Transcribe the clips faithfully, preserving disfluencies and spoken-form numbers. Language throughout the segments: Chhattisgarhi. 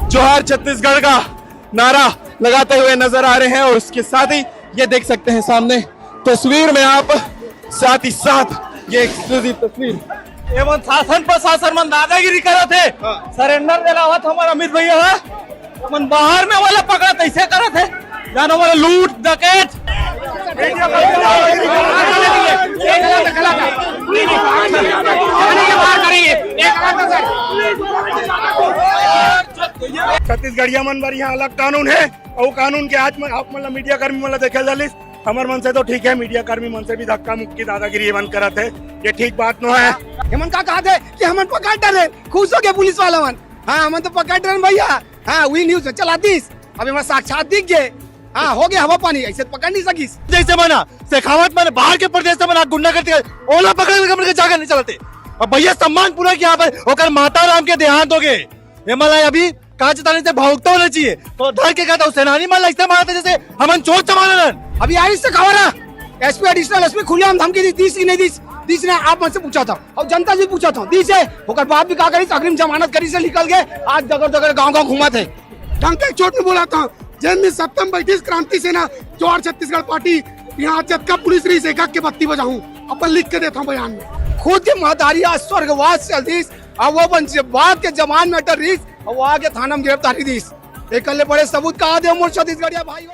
जोहार छत्तीसगढ़ का नारा लगाते हुए नजर आ रहे हैं और उसके साथ ही ये देख सकते हैं सामने तस्वीर में आप, साथ ही साथ ये एक्सक्लूसिव तस्वीर। एमन शासन प्रशासन मन दादागिरी करत हे। हाँ। सरेंडर देला होत हमर अमित भैया ह। मन बाहर में वाला पकड़ा तैसे करत हे, जानो वाला लूट डकैत। छत्तीसगढ़िया मन बर यहाँ अलग कानून है, और कानून के आज मन, आप मन ला मीडिया कर्मी मन ला देखे जालिस। हमर मन से तो ठीक है, मीडिया कर्मी मन से भी धक्का मुक्की दादागिरी ये मन करत है, ये ठीक बात नो है। एमन का कहत हे कि हमन पकड़ डरे, खुश हो गए पुलिस वाला मन। हाँ, हमन तो पकड़ डरे भैया। हाँ, वही न्यूज में चला दीस, अब एमन साक्षात दिख गए। हाँ, हो गया हवा पानी, ऐसे तो पकड़ नहीं सकीस। जैसे बना शेखावत मन बाहर के प्रदेश से बना गुंडागर्दी कर, ओला पकड़ के हमन के जगह नहीं चलते। अब भैया सम्मान पूरा किया पर ओकर माता राम के देहांत हो गए। एमन ला अभी कांच ताने से भौंकता होना चाहिए। तो धर के कहता हूँ, सेनानी मन ला ऐसे मारते जैसे हमन चोर चमार हन। अभी आइस शेखावत, एसपी, एडिशनल एसपी खुलेआम धमकी दी, दीस कि नहीं दीस, दीस ने आप मन से पूछा था और जनता से पूछा था, दीस हे, ओकर बाप भी का करिस, अग्रिम जमानत करिस हे, निकल गए, आज दगड़ दगड़ गांव गांव घूमत हे। डंका चोट में बोला था, जेन दिन सत्ता में बैठिस क्रांति सेना, जोहार छत्तीसगढ़ पार्टी, यहाँ जतका पुलिस रहिस, एक एक के बत्ती बजाहूँ, अपन लिख के देता हूँ बयान में। खुद के महतारी आज स्वर्गवास चल दीस, अब वो अपन जब बाप के जबान में अटल रहिस, अब वो आके थाना में गिरफ्तारी दीस। एकर ले बड़े सबूत कहाँ दे मोर छत्तीसगढ़िया भाई हो?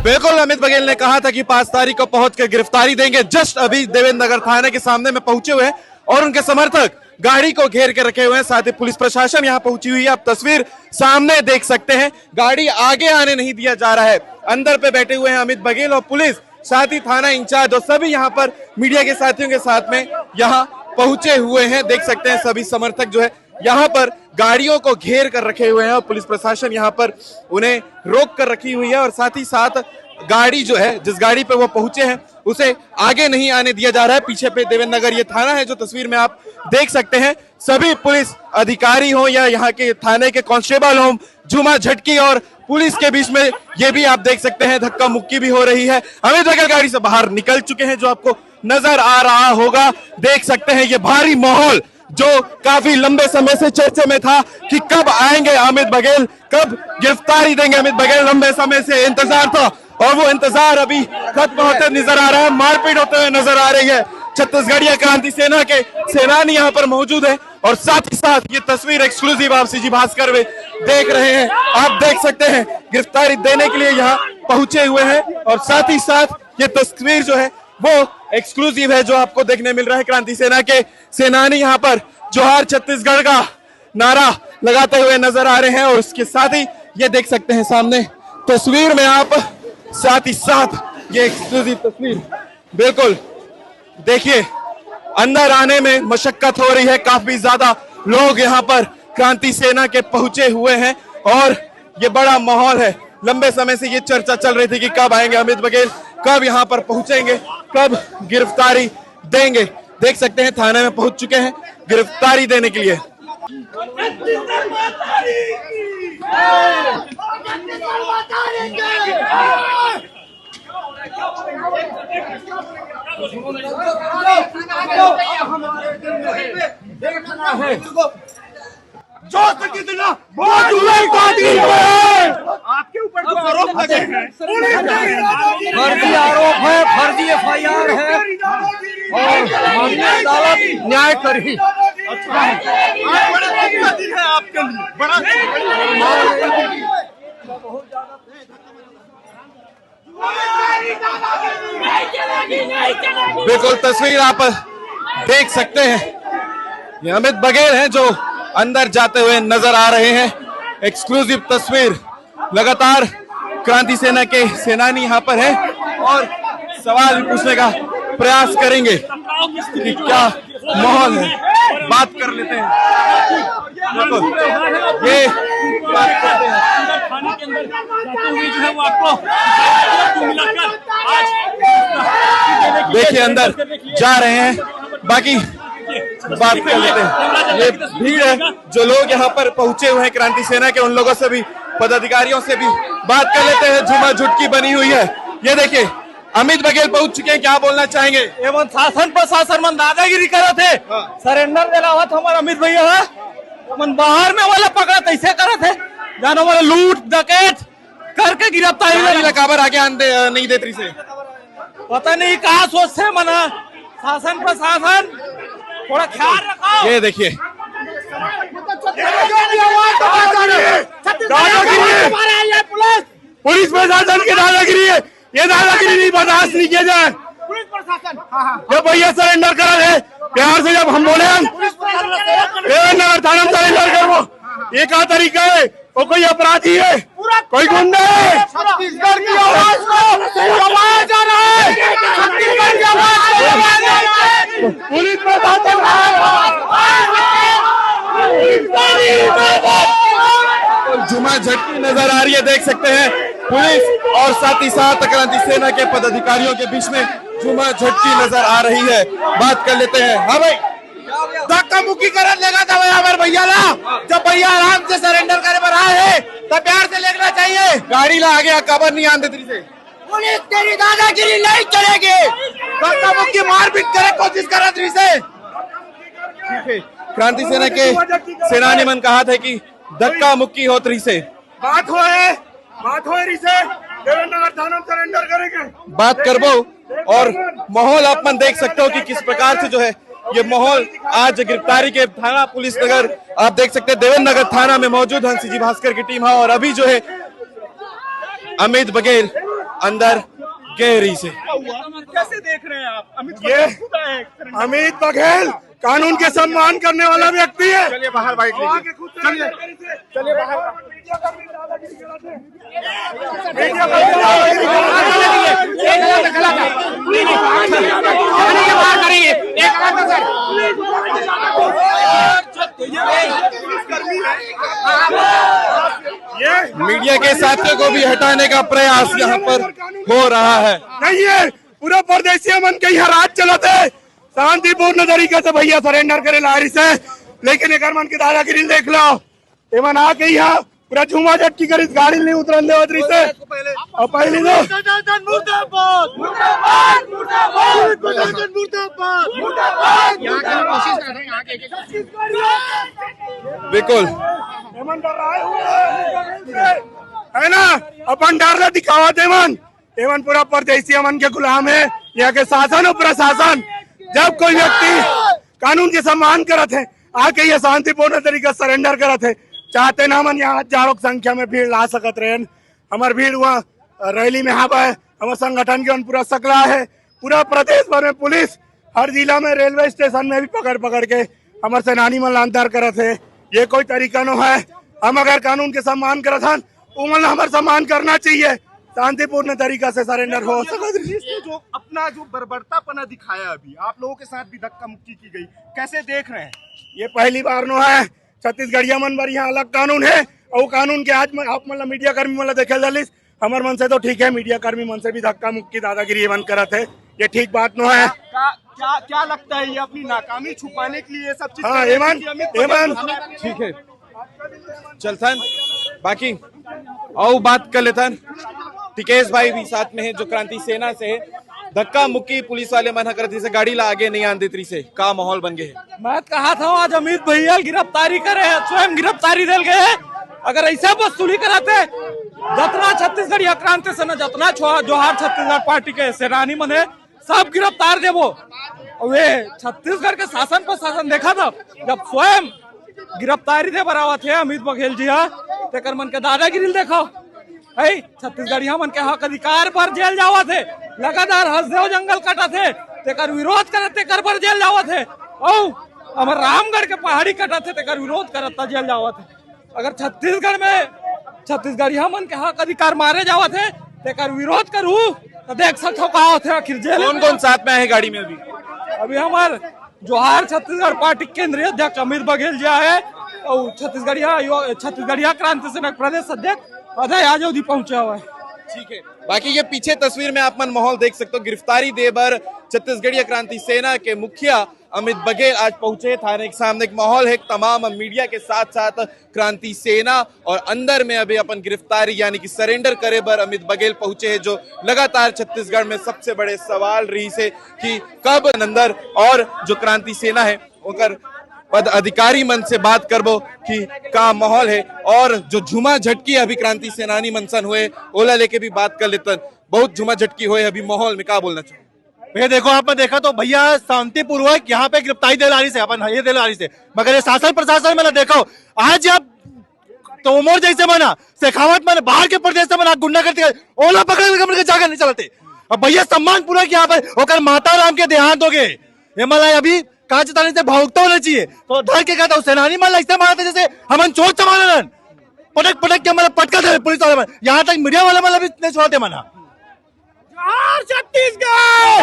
बिल्कुल, अमित बघेल ने कहा था कि पाँच तारीख को पहुंच कर गिरफ्तारी देंगे। जस्ट अभी देवेंद्र नगर थाने के सामने में पहुंचे हुए हैं और उनके समर्थक गाड़ी को घेर के रखे हुए हैं। साथ ही पुलिस प्रशासन यहाँ पहुंची हुई है। आप तस्वीर सामने देख सकते हैं, गाड़ी आगे आने नहीं दिया जा रहा है। अंदर पे बैठे हुए हैं अमित बघेल और पुलिस, साथ ही थाना इंचार्ज और सभी यहाँ पर मीडिया के साथियों के साथ में यहाँ पहुंचे हुए हैं। देख सकते हैं सभी समर्थक जो है यहाँ पर गाड़ियों को घेर कर रखे हुए हैं और पुलिस प्रशासन यहाँ पर उन्हें रोक कर रखी हुई है और साथ ही साथ गाड़ी जो है, जिस गाड़ी पे वो पहुंचे हैं, उसे आगे नहीं आने दिया जा रहा है। पीछे पे देवेंद्र नगर ये थाना है जो तस्वीर में आप देख सकते हैं। सभी पुलिस अधिकारी हों या यहाँ के थाने के कांस्टेबल हों, झूमा झटकी और पुलिस के बीच में ये भी आप देख सकते हैं, धक्का मुक्की भी हो रही है। अमित बघेल गाड़ी से बाहर निकल चुके हैं, जो आपको नजर आ रहा होगा। देख सकते हैं ये भारी माहौल जो काफी लंबे समय से चर्चे में था कि कब आएंगे अमित बघेल, कब गिरफ्तारी देंगे अमित बघेल। लंबे समय से इंतजार था और वो इंतजार अभी खत्म होते नजर आ रहा है। मारपीट होते हुए नजर आ रही है। छत्तीसगढ़िया क्रांति सेना के सेनानी यहाँ पर मौजूद है और साथ ही साथ ये तस्वीर एक्सक्लूसिव आप सीजी भास्कर में देख रहे हैं। आप देख सकते हैं गिरफ्तारी देने के लिए यहाँ पहुंचे हुए हैं और साथ ही साथ ये तस्वीर जो है वो एक्सक्लूसिव है जो आपको देखने मिल रहा है। क्रांति सेना के सेनानी यहाँ पर जोहार छत्तीसगढ़ का नारा लगाते हुए नजर आ रहे हैं और उसके साथ ही ये देख सकते हैं सामने तस्वीर में आप, साथ ही साथ ये एक्सक्लूसिव तस्वीर। बिल्कुल, देखिए, अंदर आने में मशक्कत हो रही है, काफी ज्यादा लोग यहाँ पर क्रांति सेना के पहुंचे हुए हैं और ये बड़ा माहौल है। लंबे समय से ये चर्चा चल रही थी कि कब आएंगे अमित बघेल, कब यहाँ पर पहुंचेंगे, कब गिरफ्तारी देंगे। देख सकते हैं थाने में पहुंच चुके हैं गिरफ्तारी देने के लिए। जोश से कितना मौजूद पार्टी है। आपके ऊपर जो आरोप लगे हैं, फर्जी आरोप है, फर्जी एफआईआर है और माननीय अदालत न्याय करही। अच्छा, आज बड़ा दुख का दिन है आपके लिए, बड़ा बिल्कुल, तस्वीर आप देख सकते हैं, ये अमित बघेल हैं जो अंदर जाते हुए नजर आ रहे हैं। एक्सक्लूसिव तस्वीर, लगातार क्रांति सेना के सेनानी यहाँ पर हैं और सवाल भी पूछने का प्रयास करेंगे कि क्या माहौल है, बात कर लेते हैं। बिल्कुल, ये बात करते हैं। देखिए, अंदर जा रहे हैं, बाकी बात कर लेते हैं। ये भीड़ है, जो लोग यहाँ पर पहुंचे हुए हैं क्रांति सेना के, उन लोगों से भी, पदाधिकारियों से भी बात कर लेते हैं। झूमा झुटकी बनी हुई है, ये देखिए, अमित बघेल पहुंच चुके हैं, क्या बोलना चाहेंगे? एमन शासन प्रशासन मन दादागिरी करत हे। हाँ। सरेंडर देला आवत हमर अमित भैया ह। मन बाहर में वाला पकड़त ऐसे करत हे, जानो वाला लूट डकैत करके गिरफ्तारी गाड़ी ला काबर आगे आन दे, नहीं देत रहिसे। पता नहीं का सोचथे मन ह। शासन प्रशासन थोड़ा ख्याल रखो। ये देखिए, दादागिरी, पुलिस प्रशासन की दादागिरी है। ये दादागिरी नहीं बर्दाश्त नहीं किया जाए। पुलिस प्रशासन, हाँ, हाँ। जब भैया सरेंडर करा है, प्यार से जब हम बोले हम, देवेंद्र नगर थाना में सरेंडर कर वो, ये क्या तरीका है? वो कोई अपराधी है, कोई गुंडा है? छत्तीसगढ़ की आवाज को दबाया जा रहा है, छत्तीसगढ़ की आवाज को दबाया जा रहा है। पुलिस प्रशासन झूमा झटकी नजर आ रही है, देख सकते हैं पुलिस और साथ ही साथ क्रांति सेना के पदाधिकारियों के बीच में झूमा झटकी नजर आ रही है। बात कर लेते हैं। हाँ भाई, धक्का मुक्की करत लेगा था भाई हमारे भैया ला। जब भैया आराम से सरेंडर करे पर आए हैं, तो प्यार से लेना चाहिए। गाड़ी ला आगे काबर नहीं आन देत रहिसे। पुलिस तेरी दादागिरी नहीं चलेगी। धक्का मुक्की मारपीट करे कोशिश करत रहिसे। क्रांति सेना के सेनानी मन कहा था कि धक्का मुक्की होत रहिसे। बात होए, बात होए रहिसे, देवेंद्र नगर थाना में सरेंडर करेंगे। बात करबो और माहौल आप मन देख सकते हो कि किस प्रकार से जो है ये माहौल आज गिरफ्तारी के थाना पुलिस नगर आप देख सकते हैं देवेंद्र नगर थाना में मौजूद हन। सीजी भास्कर की टीम है और अभी जो है अमित बघेल अंदर गए रहिसे। कैसे देख रहे हैं आप अमित ये बघेल खुद आए हैं। अमित बघेल कानून के सम्मान करने वाला व्यक्ति है। चलिए बाहर बाइक लीजिए। चलिए, चलिए बाहर। मीडिया के साथियों को भी हटाने का प्रयास यहाँ पर हो रहा है। नहीं है, पूरा परदेसिया मन के यहाँ राज चलत हे। शांतिपूर्ण तरीका से भैया सरेंडर करे ला रहिसे, लेकिन एकर मन के दादागिरी देख लो। एमन आके यहाँ पूरा झूमा झटकी करिस, गाड़ी नहीं उतरन देवत रहिसे। और पहली तो मुर्दाबाद, मुर्दाबाद, मुर्दाबाद, मुर्दाबाद। बिल्कुल। एमन डराए हुए हैं, है ना? अपन डर ला दिखावत हे एमन। एमन पूरा परदेसिया मन के गुलाम है। यहाँ के शासन और प्रशासन जब कोई व्यक्ति कानून के सम्मान करत है, आके ये शांतिपूर्ण तरीका से सरेंडर करत है, चाहते ना मन यहाँ हजारों की संख्या में भीड़ ला सकत रहेन। हमर भीड़ हुआ रैली में हावय, हमर संगठन के मन पूरा सकला है। पूरा प्रदेश भर में पुलिस हर जिला में रेलवे स्टेशन में भी पकड़ पकड़ के हमर सेनानी मन ला अंदर करत है। ये कोई तरीका नो है। हम अगर कानून के सम्मान करत हन, उमन ला हमर सम्मान करना चाहिए। शांतिपूर्ण तरीका से सरेंडर हो सकत। पुलिस ने जो अपना जो बर्बरतापना दिखाया अभी आप लोगों के साथ भी धक्का मुक्की की गई, कैसे देख रहे हैं? ये पहली बार नो है। छत्तीसगढ़िया मन बर यहाँ अलग कानून है और वो कानून के आज मैं आप मन ला मीडिया कर्मी मन ला देखे डालिस। हमर मन से तो ठीक है, मीडिया कर्मी मन से भी धक्का मुक्की दादागिरी एमन करत है, ये ठीक बात नो है। क्या क्या क्या लगता है ये अपनी नाकामी छुपाने के लिए ये सब चीज हाँ, कर रहे हैं? एमन, क्योंकि अमित एमन। ठीक है, चलथन। बाकी अउ बात कर लेथन। टिकेश भाई भी साथ में है जो क्रांति सेना से है। धक्का मुक्की पुलिस वाले मन ह करत रहिसे, गाड़ी ला आगे नहीं आन देत रहिसे, का माहौल बन गए है? मैं कहा था आज अमित भैया गिरफ्तारी करे हैं, स्वयं गिरफ्तारी देल गए हैं। अगर ऐसा वसूली कराते जतना छत्तीसगढ़िया क्रांति सेना, जतना छो-, जोहार छत्तीसगढ़ पार्टी के सेनानी मन है, सब गिरफ्तार देबो। अउ ये छत्तीसगढ़ के शासन प्रशासन देखा था, जब स्वयं गिरफ्तारी दे बर आवत हे अमित बघेल जी हा, तेकर मन के दादागिरी ल देखो। है छत्तीसगढ़िया मन के हक अधिकार बर जेल जावत हे, लगातार हसदेव जंगल कटत हे, तेकर विरोध करत तेकर बर जेल जावत हे। अउ हमर रामगढ़ के पहाड़ी कटत हे, तेकर विरोध करत त जेल जावत हे। अगर छत्तीसगढ़ में छत्तीसगढ़िया मन के हक अधिकार मारे जावत हे, तेकर विरोध करू त देख सकथो का होथे आखिर जेल कौन में। कौन साथ में आए हैं गाड़ी में अभी? अभी हमर जोहार छत्तीसगढ़ पार्टी के केंद्रीय अध्यक्ष अमित बघेल जी आए अउ छत्तीसगढ़िया युवा, छत्तीसगढ़िया क्रांति सेना के प्रदेश अध्यक्ष अजय यादव जी पहुंचे हुए हैं। ठीक है, बाकी ये पीछे तस्वीर में आप मन माहौल देख सकते हो, गिरफ्तारी दे बर छत्तीसगढ़िया क्रांति सेना के मुखिया अमित बघेल आज पहुंचे थाने के सामने। एक माहौल है तमाम मीडिया के साथ साथ क्रांति सेना और अंदर में अभी अपन गिरफ्तारी यानी कि सरेंडर करे बर अमित बघेल पहुंचे हैं, जो लगातार छत्तीसगढ़ में सबसे बड़े सवाल रहिस हे कि कब अंदर और जो क्रांति सेना है ओकर पदाधिकारी मन से बात करबो कि का माहौल है और जो झूमा झटकी अभी क्रांति सेनानी मन सन हुए ओला लेके भी बात कर लेतन। बहुत झूमा झटकी हुए अभी माहौल में, का बोलना चाहो? ये देखो, आपने देखा तो भैया शांतिपूर्वक यहाँ पे गिरफ्तारी दे ला रहिस हे, अपन ये दे ला रहिस हे, मगर ये शासन प्रशासन मन देखो, आज जब तोमर जैसे मन, शेखावत मन बाहर के प्रदेश से मन गुंडागर्दी कर, ओला पकड़ के हमन के जगह नहीं चलते। अब भैया सम्मान पूरा किया पर ओकर माता राम के देहांत हो गए, ये मला अभी काज ताने से भौंकता होना चाहिए। तो डर के कहता हूँ, सेनानी मन ऐसे मारते जैसे हमन चोर चमारन। पटक पटक के हमारा पटका दे पुलिस वाले मन, यहाँ तक मीडिया वाले मन भी नहीं छोड़ते मना। जोहार छत्तीसगढ़।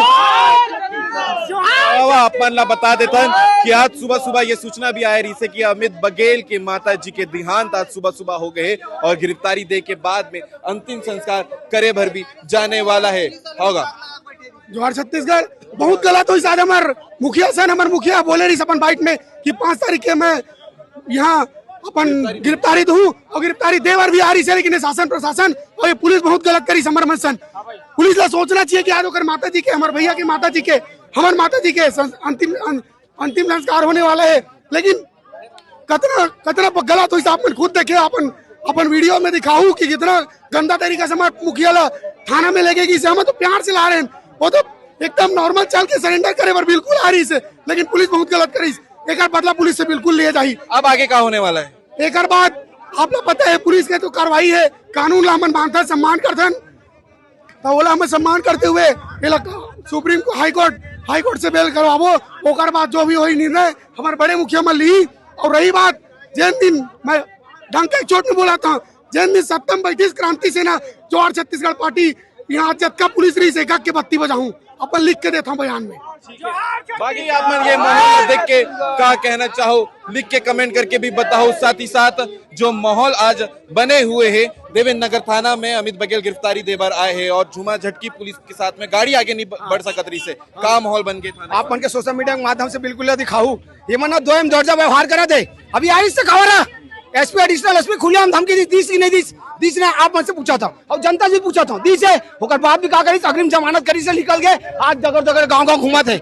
जोहार। अब आप मन ला बता देतन कि आज सुबह सुबह ये सूचना भी आए रहिस हे कि अमित बघेल के माता जी के देहांत आज सुबह सुबह हो गए और गिरफ्तारी दे के बाद में अंतिम संस्कार करे भर भी जाने वाला है होगा। जोहार छत्तीसगढ़। बहुत गलत होइस आज हमर मुखिया सन, हमर मुखिया बोले रहिस अपन बाइट में कि पाँच तारीख के मैं यहाँ अपन गिरफ्तारी दूँ और गिरफ्तारी दे बर भी आ रहिस हे, लेकिन ये शासन प्रशासन और ये पुलिस बहुत गलत करिस हमर मन सन। पुलिस ला सोचना चाहिए कि आज ओकर माता जी के, हमर भैया के माता जी के, हमर माता जी के सं-, अंतिम अं-, अंतिम संस्कार होने वाला है, लेकिन कतना कतना ब-, गलत होइस आप मन खुद देखे, अपन अपन वीडियो में दिखाहू कि कितना गंदा तरीका से हमर मुखिया ला थाना में लेके गिस हे। हम तो प्यार से ला रहे हैं, वो तो एकदम नॉर्मल चल के सरेंडर करे बर बिल्कुल आ रहिस हे, लेकिन पुलिस बहुत गलत करिस। एकर बदला पुलिस से बिल्कुल लिए जाही। अब आगे का होने वाला है? एकर बाद आप लोग पता है पुलिस के तो कार्रवाई है, कानून ला हमन मानथन, सम्मान करथन, तो ओला हमन सम्मान करते हुए एला सुप्रीम को-, हाई कोर्ट, हाई कोर्ट से बेल करवाबो। ओकर बाद जो भी होही निर्णय हमर बड़े मुखिया मन ली। और रही बात, जेन दिन मैं डंका एक चोट में बोला था, जेन दिन सत्ता में बैठिस क्रांति सेना जोहार छत्तीसगढ़ पार्टी, यहाँ जतका पुलिस रहिस एक एक के बत्ती बजाहूँ, अपन लिख के देता हूँ बयान में। बाकी आप मन ये माहौल देख के का कहना चाहो, लिख के कमेंट करके भी बताओ। साथ ही साथ जो माहौल आज बने हुए है देवेंद्र नगर थाना में, अमित बघेल गिरफ्तारी दे बर आए हैं और झूमा झटकी पुलिस के साथ में गाड़ी आगे नहीं ब-, बढ़ सकत रहिस हे, का माहौल बन गए थाना? आप मन के सोशल मीडिया के माध्यम से बिल्कुल ला दिखाहू, ये मन दो एम दर्जा व्यवहार करा दे। अभी आइस ते खबर हे, एसपी, एडिशनल एसपी खुलेआम धमकी दिस, दिस कि नहीं दिस, दिस ना, आप मन से पूछा था और जनता से पूछा था, दिस हे, ओकर बाद भी का करिस, अग्रिम जमानत करिस हे, निकल गए, आज दगर दगर गाँव गाँव घूमत हे।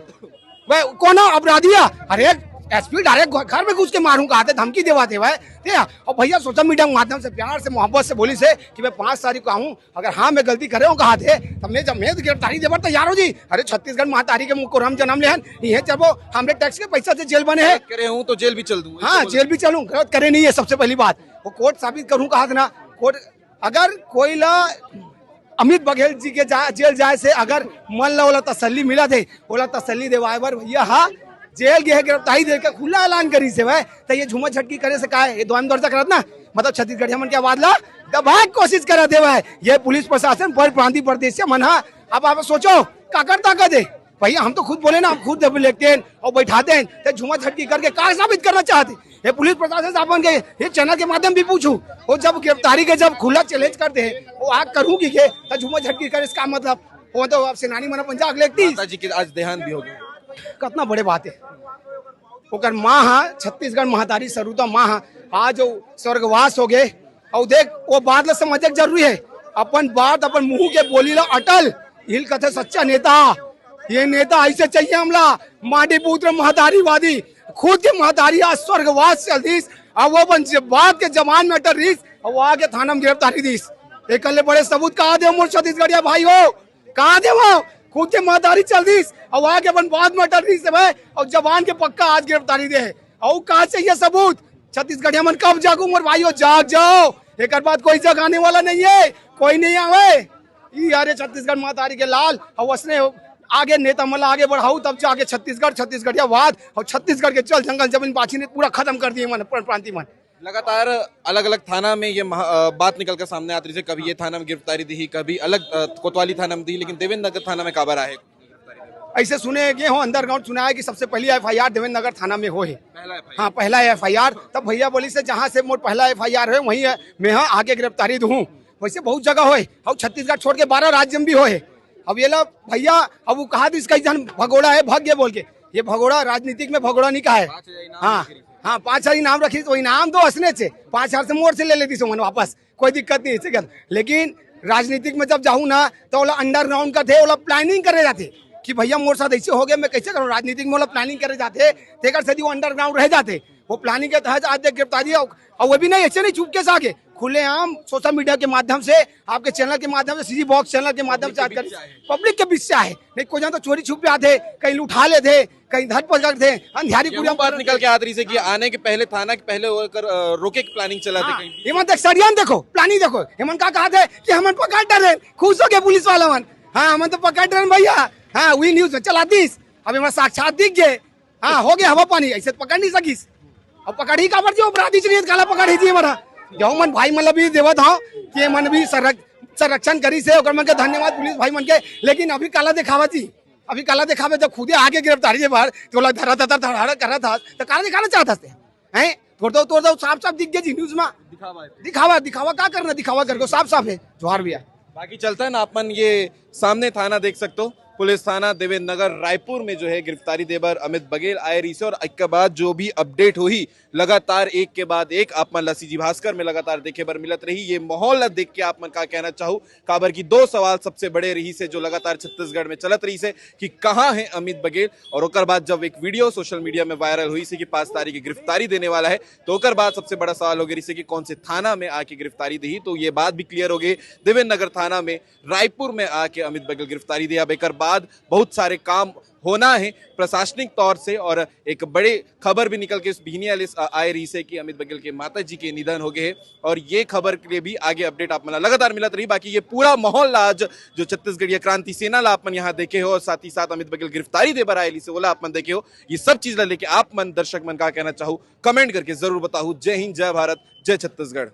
वह कौन अपराधी हे? अरे एसपी डायरेक्ट घर में घुस के मारूं कहा थे, धमकी देवा थे वह। ते और भैया सोशल मीडिया के माध्यम से प्यार से मोहब्बत से बोलिस हे कि मैं पाँच तारीख को आऊँ, अगर हाँ मैं गलती करे हूँ कहा थे, तब मैं जब मैं गिरफ्तारी दे बर तैयार हो जी। अरे छत्तीसगढ़ महतारी के मुँह कोरम जन्म लेहन, ये जब वो हमरे टैक्स के पैसा से जेल बने हैं। गलत करे हूँ तो जेल भी चल दूँ, हाँ, जेल भी चलूँ, गलत करे नहीं है। सबसे पहली बात वो कोर्ट साबित करूँ कहा था ना, कोर्ट अगर कोई ला अमित बघेल जी के जा, जेल जाए से अगर मन ला ओला तसल्ली मिला थे, ओला तसल्ली देवाए बर भैया हा जेल गे हे, गिरफ्तारी देके खुला ऐलान करिस हे भाई, तो ये झूमा झटकी करे से का है? ये दो एम दर्जा करत ना, मतलब छत्तीसगढ़िया मन के आवाज ला दबाए के कोशिश करत हे भाई। ये पुलिस प्रशासन पर प्रांतीय प्रदेश से मन हा। अब आप सोचो काकर ताकत है भैया, हम तो खुद बोले ना, हम खुद जब लेते हैं और बैठाते हैं तो झूमा झटकी करके का साबित करना चाहते? ये पुलिस प्रशासन से अपन के ये चैनल के माध्यम भी पूछू, वो जब गिरफ्तारी के जब खुला चैलेंज करते हैं, वो आग करूँ कि के तो झूमा झटकी करे, इसका मतलब वो तो अब सेनानी मन अपन जाग लेती। माता जी के आज देहांत भी हो गया। कितना बड़े बात है, ओकर माँ हा छत्तीसगढ़ महतारी सरुता माँ हा, आज वो स्वर्गवास हो गए। और देख वो बात ला समझे के जरूरी है, अपन बात अपन मुंह के बोली ला अटल, इल कथे सच्चा नेता। ये नेता ऐसे चाहिए हमला, माटी पुत्र महतारीवादी। खुद के महतारी आज स्वर्गवास चल दिस, अब वो अपन ज-, बात के जबान में अटल रहिस, अब वो आके थाना में गिरफ्तारी दिस। एक ले बड़े सबूत कहा दे मोर छत्तीसगढ़िया भाई हो, कहा दे वो खुद के महतारी चल दिस, अब आके अपन बात में अटल रहिस हे भाई, और जबान के पक्का आज गिरफ्तारी दे है। और का चाहिए सबूत? छत्तीसगढ़िया मन कब जागू मोर भाइयों, जाग जाओ। एकर बाद कोई जगाने वाला नहीं है, कोई नहीं आवे। ई यारे छत्तीसगढ़ महतारी के लाल, और उसने आगे नेता मन ला आगे बढ़ाऊ, तब जाके छत्तीसगढ़, छत्तीसगढ़िया वाद और छत्तीसगढ़ के जल जंगल जमीन बाछी ने पूरा खत्म कर दिए मन, प्र-, प्रांति मन। लगातार अलग-अलग थाना में ये महा-, अ, बात निकल कर सामने आती रही, कभी ये थाना में गिरफ्तारी दी, कभी अलग, अ, कोतवाली थाना में दी, लेकिन देवेंद्र नगर थाना में काबर आए? ऐसे सुने गए हो, अंडरग्राउंड सुना है कि सबसे पहली एफआईआर देवेंद्र नगर थाना में हो है। पहला एफआईआर। हाँ, पहला एफआईआर। तब भैया बोली से जहाँ से मोर पहला एफआईआर है वहीं है, मैं हाँ आगे गिरफ्तारी दूँ। वैसे बहुत जगह होए, और छत्तीसगढ़ छोड़ के बारह राज्य में भी होए। अब ये ला भैया, अब वो कहा दिस कई जन भगोड़ा है, भाग गए बोल के। ये भगोड़ा, राजनीतिक में भगोड़ा नहीं कहा है। हाँ, हाँ, पाँच हजार इनाम रखी, तो इनाम तो असने से पाँच हजार से मोर से ले लेती सो मन वापस, कोई दिक्कत नहीं है, ऐसे क्या? लेकिन राजनीतिक में जब जाऊँ ना, तो ओला अंडरग्राउंड का थे, ओला प्लानिंग करे जाते कि भैया मोर साथ ऐसे हो गया, मैं कैसे करूँ। राजनीतिक में ओला प्लानिंग करे जाते, तेकर से वो अंडरग्राउंड रह जाते। वो प्लानिंग के तहत आज देख गिरफ्तारी, और, और वो भी नहीं, ऐसे नहीं, चुपके से आके खुलेआम सोशल मीडिया के माध्यम से, आपके चैनल के माध्यम से, सीजी बॉक्स चैनल के माध्यम से, आजकल पब्लिक के बीच से आए। नहीं, कोई जहाँ तो चोरी छुप आते, कहीं उठा लेते, कहीं धर पकड़ते, अंधियारी ये कुड़िया वो बात निकल के आत रही से कि आने के पहले, थाना के पहले ओकर, अ, रोके के प्लानिंग चला थे हाँ, कहीं। एमन देख, सड़ियान देखो, प्लानिंग देखो, एमन का कहा थे कि हमन पकड़ डरे, खुश हो गए पुलिस वाला मन। हाँ, हमन तो पकड़ डरे भैया। हाँ, वही न्यूज में चला दीस, अब एमन साक्षात दिख गए। हाँ, हो गया हवा पानी, ऐसे तो पकड़ नहीं सकिस। अब पकड़ ही काबर जो अपराधी चलिए, काला पकड़ ही जी हमारा। जो मन भाई मन ला भी देवत हूँ कि ये मन भी संरक-, संरक्षण करी से, ओकर मन के धन्यवाद पुलिस भाई मन के। लेकिन अभी काला दिखावा जी, अभी काला दिखावे जब खुदे आगे गिरफ्तारी के बाहर, तो लोग धरा धरा धरा धरा करत हस, तो काला दिखाना चाहत हस ते? हैं? तोड़ दो, तोड़ दो, साफ साफ दिख गया जी न्यूज में। दिखावा है। दिखावा, दिखावा का करना, दिखावा करके साफ साफ है। जोहार भैया। बाकी चलता है ना, आप मन ये सामने थाना देख सकते हो, पुलिस थाना देवेंद्र नगर रायपुर में जो है गिरफ्तारी देबर अमित बघेल आए रही से, और एक के बाद जो भी अपडेट होही लगातार एक के बाद एक आप मन ला सीजी भास्कर में लगातार देखे बर मिलत रही। ये माहौल ला देख के आप मन का कहना चाहू, काबर की दो सवाल सबसे बड़े रही से जो लगातार छत्तीसगढ़ में चलत रही से कि कहाँ है अमित बघेल, और ओकर बाद जब एक वीडियो सोशल मीडिया में वायरल हुई से कि पाँच तारीख की गिरफ्तारी देने वाला है, तो ओकर बाद सबसे बड़ा सवाल हो गई रही से कि कौन से थाना में आके गिरफ्तारी दी। तो ये बात भी क्लियर हो गई, देवेंद्र नगर थाना में, रायपुर में आके अमित बघेल गिरफ्तारी दिया। अब एकर बाद बहुत सारे काम होना है प्रशासनिक तौर से, और एक बड़ी खबर भी निकल के इस बिहनिया लिस्ट आ-, आए रही से कि अमित बघेल के माता जी के निधन हो गए हैं, और ये खबर के लिए भी आगे अपडेट आप मन ला लगातार मिलत रही। बाकी ये पूरा माहौल ला आज जो छत्तीसगढ़िया क्रांति सेना ला आप मन यहाँ देखे हो, और साथ ही साथ अमित बघेल गिरफ्तारी दे बर आए रही से ओला आप मन देखे हो, ये सब चीज ला लेके आप मन दर्शक मन का कहना चाहू, कमेंट करके जरूर बताहू। जय हिंद, जय भारत, जय छत्तीसगढ़।